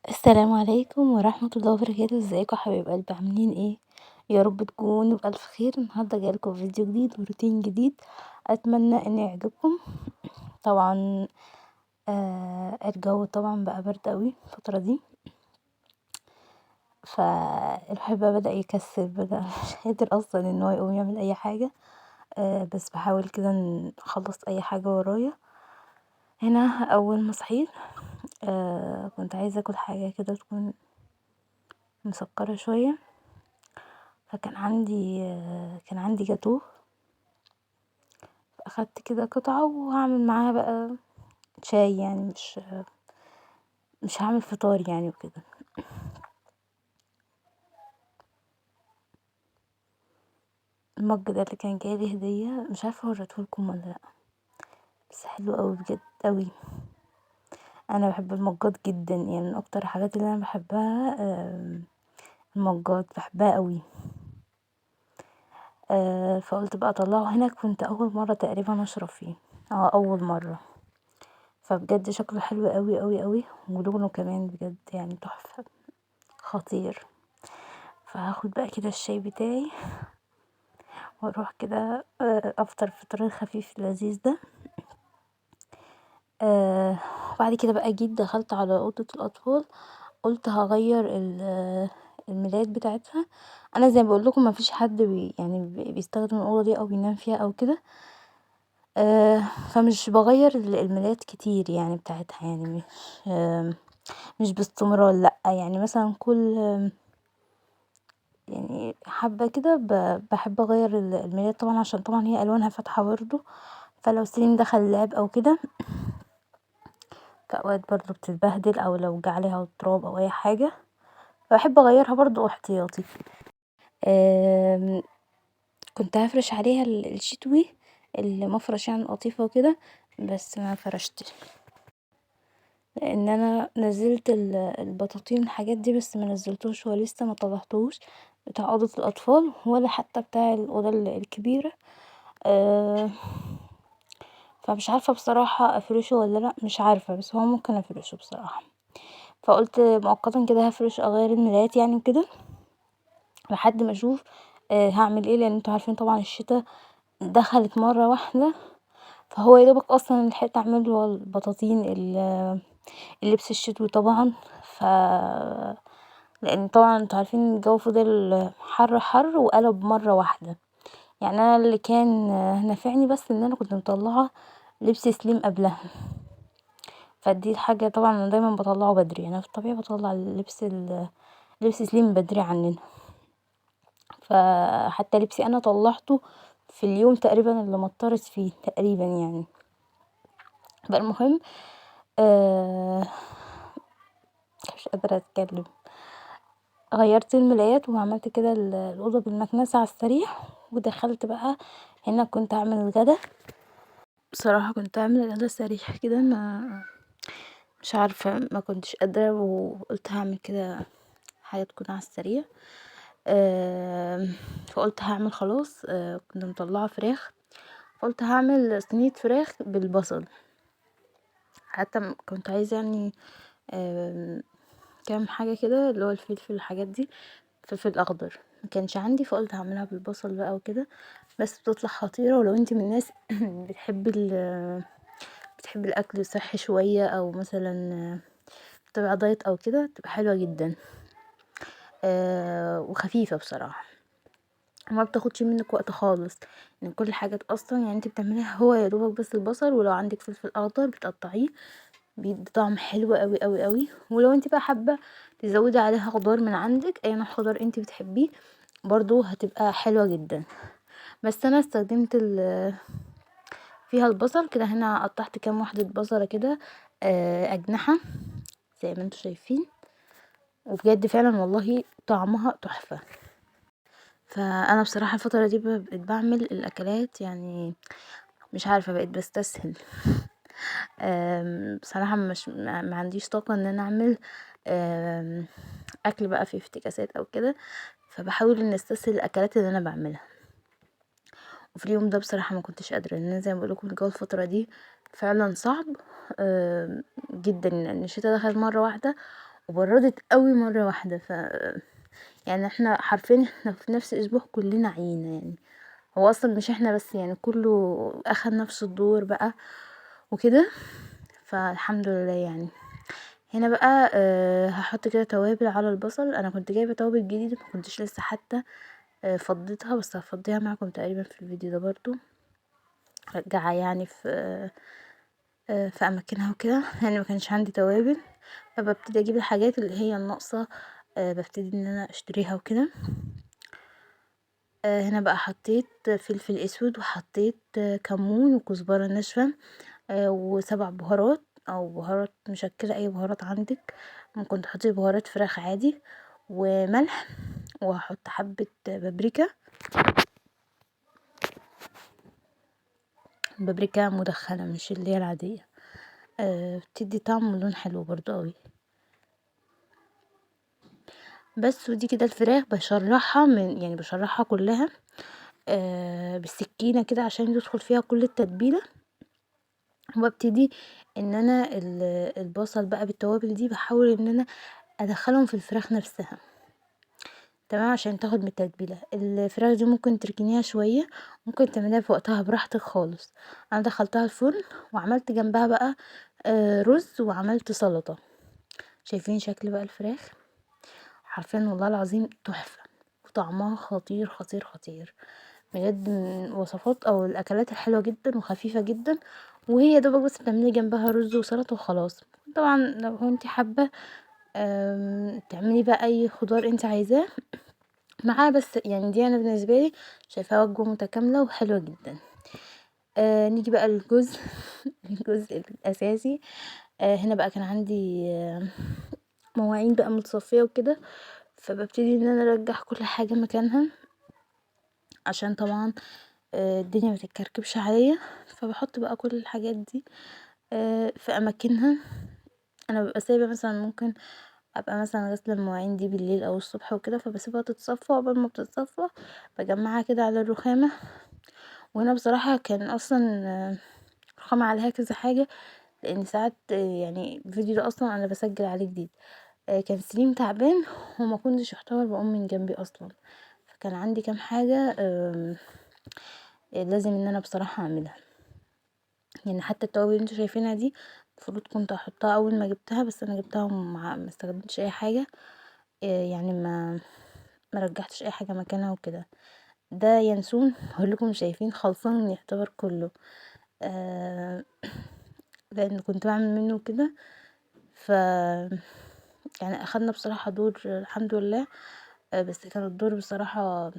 السلام عليكم ورحمة الله وبركاته. ازيكم يا حبايب قلبي، عاملين ايه؟ يا رب تكونوا بألف خير. النهارده جايلكم فيديو جديد وروتين جديد، اتمنى ان يعجبكم. طبعا الجو طبعا بقى برد قوي الفترة دي، فالواحد بقى بدأ يكسل، بدأ مش قادر اصلا ان هو يقوم يعمل اي حاجة. بس بحاول كده نخلص اي حاجة ورايا. هنا اول ما صحيت كنت عايزه اكل حاجة كده تكون مسكره شوية، فكان عندي كان عندي جاتوه، فاخدت كده قطعه وهعمل معاها بقى شاي، يعني مش هعمل فطار يعني وكده. المج ده اللي كان جايلي هديه، مش عارفه اوريهولكم ولا لا، بس حلو قوي بجد قوي. انا بحب المجات جدا، يعني من اكتر الحاجات اللي انا بحبها المجات، بحبها قوي. فقلت بقى اطلعه. هنا كنت اول مرة تقريبا اشرب فيه، اول مرة، فبجد شكله حلو قوي قوي قوي، ولونه كمان بجد يعني تحفة خطير. فهاخد بقى كده الشاي بتاعي واروح كده افطر فطار الخفيف اللذيذ ده. وبعد كده بقى جيت دخلت على اوضة الاطفال، قلت هغير الملايات بتاعتها. انا زي ما بقول لكم ما فيش حد بيستخدم الاوضة دي او بينام فيها او كده، فمش بغير الملايات كتير يعني بتاعتها، يعني مش باستمرار، لا، يعني مثلا كل يعني حبه كده بحب اغير الملايات طبعا، عشان طبعا هي الوانها فاتحة برضو، فلو سليم دخل لعب او كده فاوقات برضو بتتبهدل، او لو جه عليها تراب او اي حاجة، فبحب اغيرها برضو احتياطي. كنت هفرش عليها الشتوي المفرش يعني القطيفه وكده، بس ما فرشتش لان انا نزلت البطاطين الحاجات دي، بس ما نزلتوش ولسه ما طلعتوش بتاع اوضة الاطفال ولا حتى بتاع الاوضة الكبيرة. فمش عارفه بصراحة افرشه ولا لا، مش عارفه، بس هو ممكن افرشه بصراحة. فقلت مؤقتا كده هفرش اغير الملايات يعني وكده لحد ما اشوف هعمل ايه، لان انتوا عارفين طبعا الشتاء دخلت مرة واحدة، فهو يا دوبك اصلا لحقت اعمل له البطاطين اللبس الشتوي طبعا، لان طبعا انتوا عارفين الجو فضل حر حر وقلب مرة واحدة. يعني انا اللي كان نافعني بس ان انا كنت مطلعه لبس سليم قبلها، فدي الحاجة طبعا انا دايما بطلعه بدري، انا في الطبيعي بطلع لبس سليم بدري عننا، فحتى لبسي انا طلعته في اليوم تقريبا اللي مطرت فيه تقريبا يعني. فالمهم مش قادرة اتكلم. غيرت الملايات وعملت كده الاوضة بالمكنسه على السريع، ودخلت بقى هنا كنت هعمل الغدا. بصراحة كنت هعمل الغدا سريع كده، ما مش عارفه ما كنتش قادرة، وقلت هعمل كده حاجة تكون على السريع. فقلت هعمل خلاص. كنت مطلعه فراخ، فقلت هعمل صينية فراخ بالبصل، حتى كنت عايزه يعني كام حاجة كده اللي هو الفلفل والحاجات دي، فلفل اخضر ما كانش عندي، فقلت هعملها بالبصل بقى وكده، بس بتطلع خطيرة. ولو انت من الناس بتحب الاكل صحي شوية، او مثلا بتبقى دايت او كده، تبقى حلوة جدا. وخفيفة بصراحة، وما بتاخدش منك وقت خالص، ان كل الحاجات اصلا يعني انت بتعمليها هو يا دوبك بس البصل، ولو عندك فلفل اخضر بتقطعيه بيدي طعم حلو قوي قوي قوي. ولو انت بقى حابة تزودي عليها خضار من عندك، اي نوع خضار انت بتحبيه برضو هتبقى حلوة جدا. بس انا استخدمت فيها البصل كده. هنا قطعت كام واحدة بصله كده، اجنحة زي ما انتم شايفين، وبجد فعلا والله طعمها تحفة. فانا بصراحة الفترة دي بقيت بعمل الاكلات، يعني مش عارفه بقيت بستسهل. بصراحة مش ما عنديش طاقة ان انا اعمل اكل بقى في افتكاسات او كده، فبحاول ان استسهل الاكلات اللي انا بعملها. وفي اليوم ده بصراحة ما كنتش قادرة، لان زي ما بقولكم الجو الفترة دي فعلا صعب جدا، لان الشتاء دخل مرة واحدة وبردت قوي مرة واحدة. يعني احنا حرفيا احنا في نفس الاسبوع كلنا عيينا، يعني هو اصلا مش احنا بس، يعني كله اخد نفس الدور بقى وكده، فالحمد لله يعني. هنا بقى هحط كده توابل على البصل. انا كنت جايبه توابل جديدة، ما كنتش لسه حتى فضيتها، بس هفضيها معكم تقريبا في الفيديو ده برضو، رجعها يعني في اماكنها وكده، لان ما كانش عندي توابل، فببتدي اجيب الحاجات اللي هي الناقصة، ببتدي ان انا اشتريها وكده. هنا بقى حطيت فلفل اسود، وحطيت كمون وكزبره ناشفة، و7 بهارات او بهارات مشكلة، اي بهارات عندك، ممكن تحطي بهارات فراخ عادي، وملح، وهحط حبه بابريكا، بابريكا مدخنه مش اللي هي العادية، بتدي طعم ولون حلو برضو قوي. بس ودي كده الفراخ بشرحها من يعني بشرحها كلها بالسكينة كده عشان يدخل فيها كل التتبيله. وابتدي ان انا البصل بقى بالتوابل دي بحاول ان انا ادخلهم في الفراخ نفسها، تمام، عشان تاخد من التتبيله. الفراخ دي ممكن تركنيها شوية، ممكن تعمليها في وقتها براحتك خالص. انا دخلتها الفرن وعملت جنبها بقى رز، وعملت سلطة. شايفين شكل بقى الفراخ؟ حرفيا والله العظيم تحفة، وطعمها خطير خطير خطير بجد. من الوصفات او الاكلات الحلوة جدا وخفيفة جدا، وهي دوبك بس بتعملي جنبها رز وسلطة وخلاص. طبعا لو انت حابة تعملي بقى اي خضار انت عايزاه معاه، بس يعني دي انا بالنسبة لي شايفاها وجبة متكاملة وحلوه جدا. نيجي بقى للجزء الجزء الاساسي. هنا بقى كان عندي مواعين بقى متصفيه وكده، فببتدي ان انا ارجع كل حاجة مكانها عشان طبعا الدنيا ما تتكركبش عليا. فبحط بقى كل الحاجات دي في اماكنها. انا ببقى سايبه مثلا، ممكن ابقى مثلا غاسله المواعين دي بالليل او الصبح وكده، فبسيبها تتصفى، وقبل ما بتتصفى بجمعها كده على الرخامه. وهنا بصراحة كان اصلا الرخامه عليها كذا حاجة، لان ساعات يعني الفيديو ده اصلا انا بسجل عليه جديد، كان سليم تعبان وما كنتش احتار بقوم من جنبي اصلا، فكان عندي كام حاجة لازم ان انا بصراحة اعملها. يعني حتى التوابل اللي انتوا شايفينها دي المفروض كنت احطها اول ما جبتها، بس انا جبتها وما استخدمتش اي حاجة، يعني ما رجعتش اي حاجة مكانها وكده. ده ينسون هقول لكم شايفين خلصان يعتبر كله، لان كنت بعمل منه كده. ف يعني اخدنا بصراحة دور الحمد لله، بس كان الدور بصراحة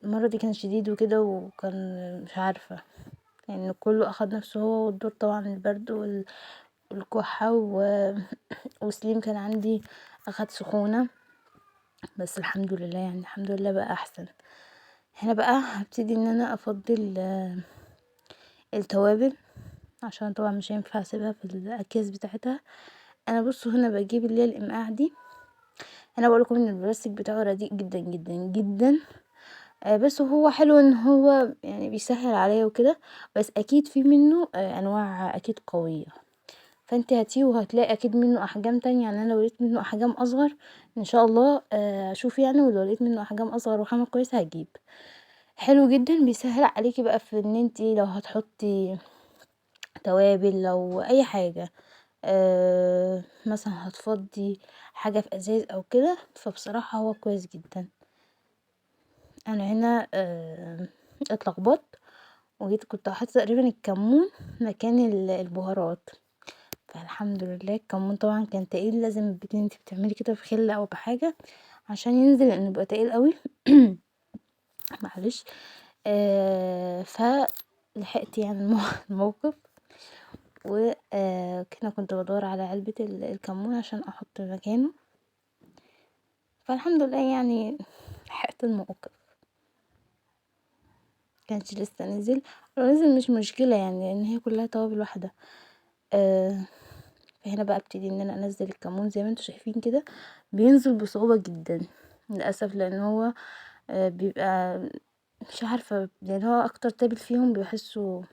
المرة دي كان شديد وكده، وكان مش عارفه يعني كله اخد نفسه هو والدور طبعا، البرد والكحه وسليم كان عندي اخد سخونة، بس الحمد لله يعني الحمد لله بقى احسن. هنا بقى هبتدي ان انا افضي التوابل عشان طبعا مش هينفع اسيبها في الاكياس بتاعتها. انا بصوا هنا بجيب اللي هي الامقاع دي، انا بقول لكم ان البلاستيك بتاعه رديء جدا جدا جدا، بس هو حلو ان هو يعني بيسهل عليا وكده، بس اكيد في منه انواع اكيد قوية، فانت هاتيه وهتلاقي اكيد منه احجام تانية. يعني انا لو لقيت منه احجام اصغر ان شاء الله اشوف يعني، ولو لقيت منه احجام اصغر وخامه كويسة هجيب. حلو جدا، بيسهل عليكي بقى في ان انت لو هتحطي توابل، لو اي حاجة، مثلا هتفضي حاجة في ازاز او كده، فبصراحة هو كويس جدا. انا هنا اتلخبطت وجيت كنت هحط تقريبا الكمون مكان البهارات، فالحمد لله الكمون طبعا كان تقيل، لازم انت بتعملي كده في خله او بحاجة عشان ينزل لانه بيبقى تقيل قوي. معلش، فلحقت يعني الموقف. وكده كنت بدور على علبة الكمون عشان احط مكانه، فالحمد لله يعني لحقت الموقف، كانش لسه نزل، لو نزل مش مشكلة يعني لان هي كلها توابل واحدة. فهنا بقى ابتدي ان انا انزل الكمون زي ما انتم شايفين كده، بينزل بصعوبة جدا للاسف، لان هو بيبقى مش عارفة، لان هو اكتر تابل فيهم بيحسوا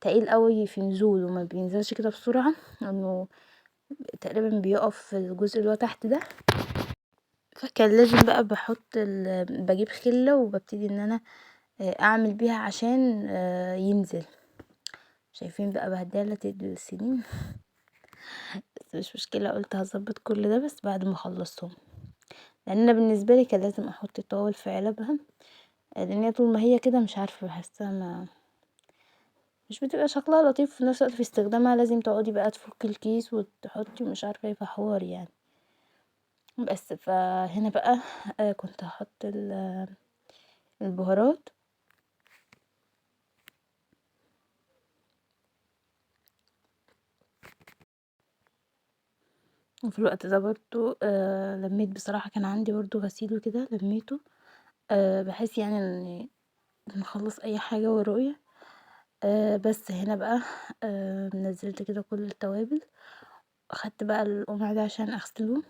تقيل قوي في نزوله، ما بينزلش كده بسرعة لانه تقريبا بيقف في الجزء اللي هو تحت ده، فكان لازم بقى بحط بجيب خله وببتدي ان انا اعمل بيها عشان ينزل. شايفين بقى بهدلة السنين بس مش مشكلة، قلت هظبط كل ده بس بعد ما اخلصهم، لان انا بالنسبة لي كان لازم احط التوابل في علبها، لان هي طول ما هي كده مش عارفه بحسها ما مش بتبقى شكلها لطيف، في نفس الوقت في استخدامها لازم تقعدي بقى تفكي الكيس وتحطي ومش عارفه ايه، فحوار يعني. بس فهنا بقى كنت هحط البهارات. وفي الوقت ده برضو لميت بصراحة، كان عندي برضو غسيل وكده لميته، بحيث يعني ان نخلص اي حاجة ورايا. بس هنا بقى نزلت كده كل التوابل، اخدت بقى القمع ده عشان اغسله،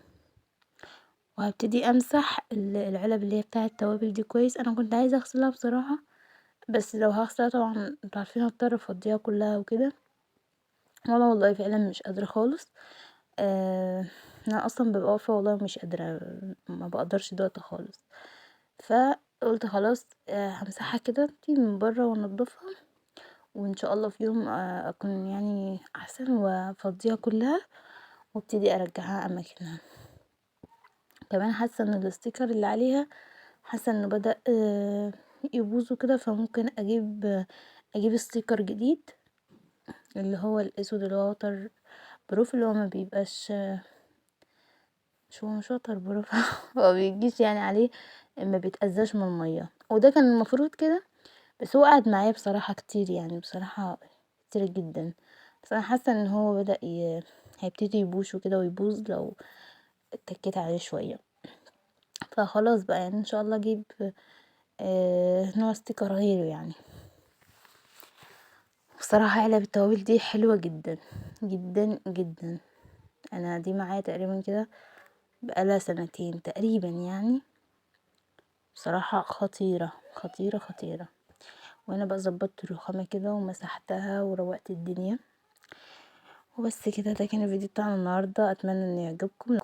وهبتدي امسح العلب اللي هي بتاعه التوابل دي كويس. انا كنت عايزه اغسلها بصراحة، بس لو هغسلها طبعا انتوا عارفين هضطر افضيها كلها وكده، وانا والله فعلا مش قادرة خالص. انا اصلا ببقى واقفة والله مش قادرة، ما بقدرش دلوقتي خالص، فقلت خلاص همسحها كده من بره وانضفها، وان شاء الله في يوم اكون يعني احسن وافضيها كلها وابتدي ارجعها اماكنها. كمان حاسه ان ال sticker اللي عليها حاسه انه بدأ يبوظ وكده، فممكن اجيب sticker جديد اللي هو الاسود اللي هو waterproof، اللي هو ما بيبقاش، مش هو مش waterproof هو بيجيش يعني عليه، ما بيتأذاش من المية، وده كان المفروض كده، بس هو قعد معايا بصراحة كتير، يعني بصراحة كتير جدا، بس انا حاسه ان هو بدأ هيبتدي يبوش وكده ويبوظ لو اتكيت عليه شوية، فخلاص بقى يعني ان شاء الله اجيب نوع sticker غيره يعني. بصراحة علب التوابل دي حلوة جدا جدا جدا، انا دي معايا تقريبا كده بقالها سنتين تقريبا يعني، بصراحة خطيرة خطيرة خطيرة. وانا بقى ظبطت الرخامه كده ومسحتها وروقت الدنيا وبس كده. ده كان الفيديو بتاعنا النهارده، اتمنى ان يعجبكم.